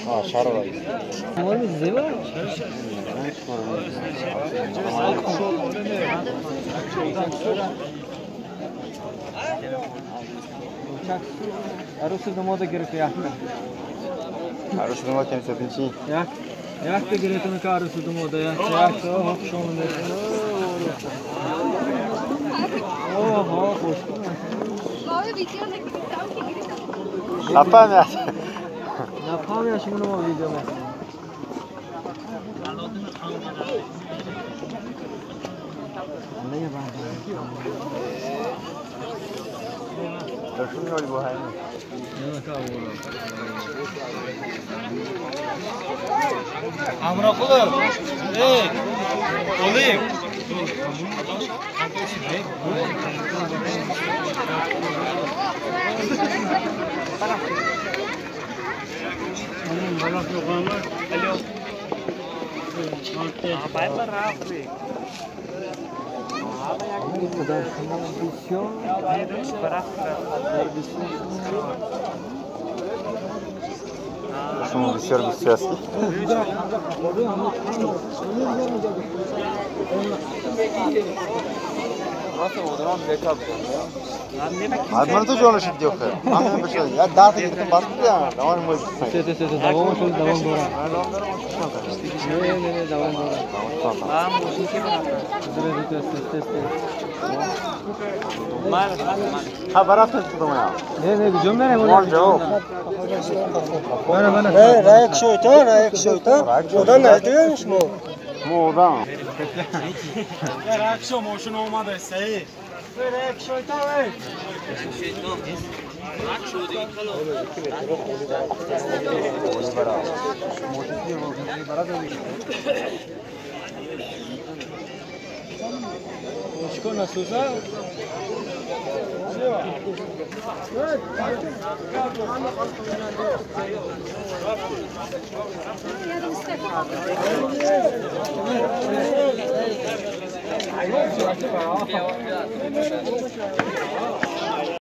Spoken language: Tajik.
А, шаровая. Аруси домода гирифт яхта. Аруси домода кем сатинчи? Як. Яхта гирифтем ка аруси домода яхта. Яхта хоп шом не. О, хош. Напамя. Напамя шумо видео ме. Амрақулов, эй, Олег. Шумо бисёр бисёр аст. Ман ту ҷонашид диёхе. Ман бишад. Я дата гирифтам бас бидам. Давон мо. Се се се давом шуд давом дорам. Не не не давом дорам. ха барафтем ту домая. Не не куҷо мерем? Мон ҷавоб. Раек шойтан, раек шойтан. Одан найдем шумо. Мо одам. Раек шо мошин омада саи. Раек шойтан, эй. Очко насуза.